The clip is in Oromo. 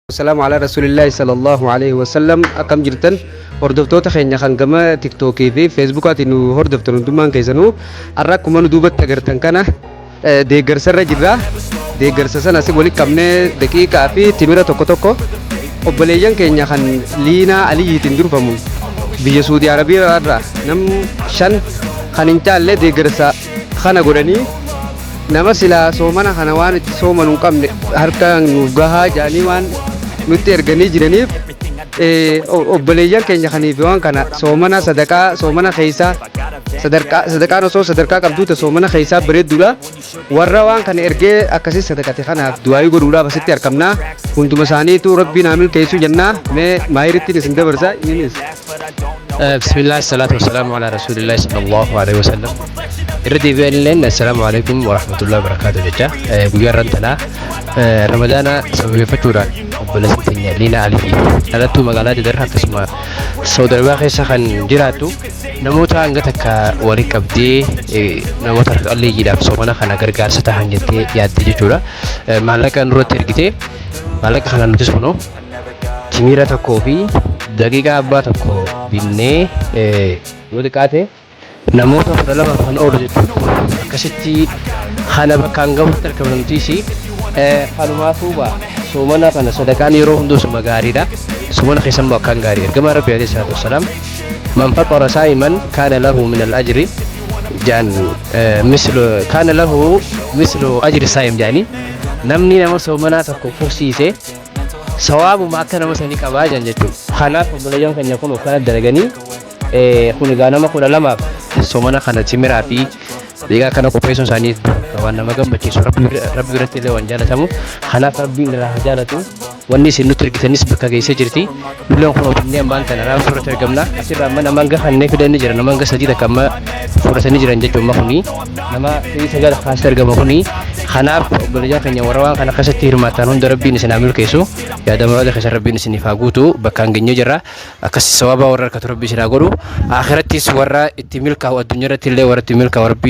Wasalaamu alaa rasuulillaahi sallallahu alaihi wasallam. Akkam jirtan, hordoftoota keenya kan gama Tiktookii fi Feesbuukaatiin nu hordoftan hundummaan keessanuu? Har'a akkuma nu duubatti agartan kana deeggarsarra jirra. Deeggarsa sana asii walitti qabnee daqiiqaa fi timira tokko tokko obboleeyyan keenya kan Liinaa Aliyyiitiin durfamu biyya Suudii Arabiyaa irraa nam 5 kan hin caalle deeggarsa kana godhanii, nama silaa soomana kana waan itti soomanu hin qabne harka nuuf gahaa jedhanii waan nutti erganii jiraniif, obboleeyyan keenya kaniif waan kana soomana sadaqaa soomana keessaa sadarkaa sadaqaan osoo sadarkaa qabduu soomana keessaa bareedduudha. Warra waan kana ergee akkasii sadaqate kanaaf du'aayii godhuudhaaf asitti argamnaa. Hunduma isaaniitu Rabbiin haa milkeessu jennaa. Mee maayirittiin isin dabarsa innis. بسم الله، الصلاة والسلام على رسول الله صلى الله عليه وسلم. Irra deebi'an illeen السلام عليكم ورحمة الله وبركاته jecha guyyaa irraan tanaa Ramadaana sababeeffachuudhaan obboleessi keenya Liinaa Aliyyi, dhalattuu magaalaa Dadar, akkasuma Saudi Arabiyaa keessa kan jiraattu, namoota hanga takka waliin qabdee namoota harka qalleeyyiidhaaf soomana kana gargaarsa tahan jettee yaadde jechuudha. Maallaqa nurratti ergite. Maallaqa kana nutis kunoo timira tokkoo fi daqiiqaa abbaa tokko binnee yoo xiqqaate namoota 12 kan oolu jechuudha. Akkasitti kana bakkaan gahutti argamamtiis kanumaafuu baa soomana kana sadaqaan yeroo hunduu suma gaariidha. Soomana keessa immoo akkaan gaarii. Ergamaa Rabbi عليه الصلاة والسلام من فطر صائما كان له من الأجر جان مثل كان له مثل أجر صائم jaanii, namni nama soomanaa tokko fursiise sawaabuma akka nama sanii qabaa jiran jechuudha. Kanaaf obboleeyyan keenya kun uffata dalaganii kun egaa nama 12f soomana kana timiraa fi dhiigaa kana qopheessuun isaanii waan nama gammachiisu, Rabbi biratti illee waan jaalatamu. Kanaaf Rabbiin irraa haa jaalatu. Wanni isin nutti ergitanis bakka geessee jirti. Lulleen kun ofinnee ammaan tana raabsuu irratti argamna. Asirraa amma nama hanga kanneen fidanii jira, nama hanga sadii takka amma fudhatanii jiran jechuudha. Amma kuni nama 9 kaasee argama kuni. Kanaaf obboleeyyan keenya warra waan kana keessatti hirmaatan hunda Rabbiin isin haa milkeessu, yaada muraasa keessa Rabbiin isiniif haa guutu. Bakkaan geenyee jirra. Akkas sababa warra harkatu Rabbi isin haa godhu, akhirattis warra itti milkaa'u, addunyaa irratti illee warra itti milkaa'u Rabbi.